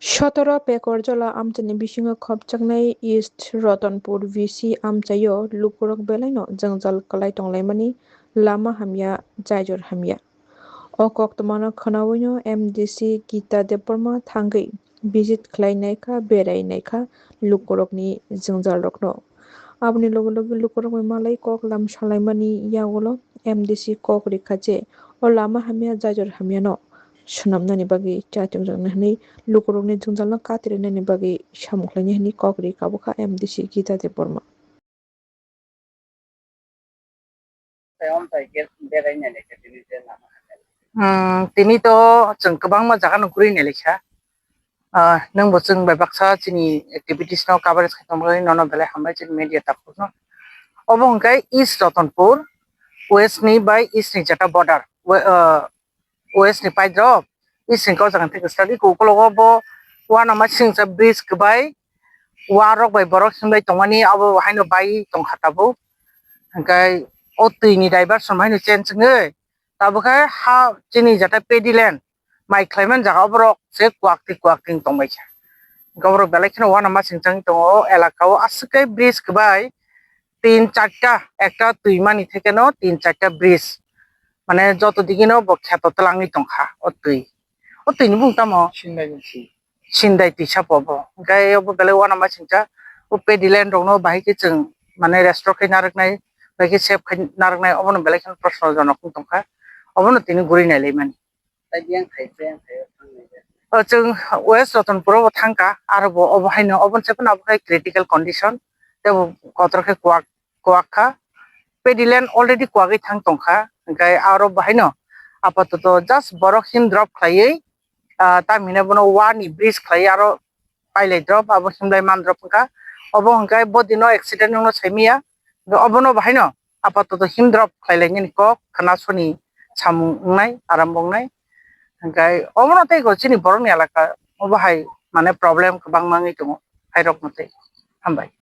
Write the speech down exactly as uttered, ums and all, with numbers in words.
Sotoro Pekorjala amchaini bisingo khopjaknai East Ratanpur V C amchaio lukurok belaino jwngjal kwlai tonglaimani, lama hamya, jaijor hamya. O koktwmano khwnawino M D C Gita Debbarma thangwi visit khlai naikha, berai naikha lukurokni jwngjalrokno. Aboni loge loge lukurokni malai kok lam salaimani yagulo M D C kok rikha je o lama hamya, jaijor hamyano swnamnani bagwi chatungjaknai hwnwi lukurokni jwngjalno katirinani bagwi samung khlainai hwnwi kok ri kabukha M D C Gita Debbarma. Hmm, tini to chwng kwbangma jaga no guri nailai kha. Ah, nwng bo chwng bai baksa chini activities no coverage khai tongmani nono belai hambai chini media takhuk no. Obo hwnkhe East Ratanpur, West ni bai East ni jeta border, we-, ah, West ni paidrop, East ni kok jaga theke study ko ukologo bo uanama singcha bridge kwbai, wa rok bai borok himlai tongmani abo haino bai tongkha tabuk. Hwnkhe o twi ni diversion haino change wngwi tabuk khe ha chini jeta paddy land mai khlaiman jaga o borok se kuak twi kuak twi tongbai kha. Hwnkhe borok belai kheno uanama singchang tongo o elaka o aswk khe bridge kwbai tin charta ekta twi mani theke no tin charta bridge mane joto digi no bo kheto twlangwi tongkha o twi. O twi ni bung tamo? Sindai ni si. Sindai twi sapo bo. Hwnkhe obo belai uanama singcha o paddy land rok no bahai khe chwng mane restore khai narwknai, bahai khe save khai narwknai obo no belai kheno proshno jonok wng tongkha. Obo no tini guri nailaimani. O chwng West Ratanpur o bo thangkha, aro bo obo haino obo se phano abo khai critical condition, tei bo kotor khe kuak, kuak kha. Paddy land already kuagwi thang tongkha, hwnkhe aro bo haino apatoto just borok him drop khlaiwi, ah, tamhine bono wa ni bridge khlaiwi aro pailai drop, abo himlai man drop wngkha. Obo hwnkhe bo dino accident wngno saimaya. Obono bahaino apatoto him drop khlai lainani kok khna soni samung wngnai, arambo wngnai. Hwnkhe obono tei go chini borokni elaka obo hai mane problem kwbangma wngwi tongo hairokno tei. Hambai.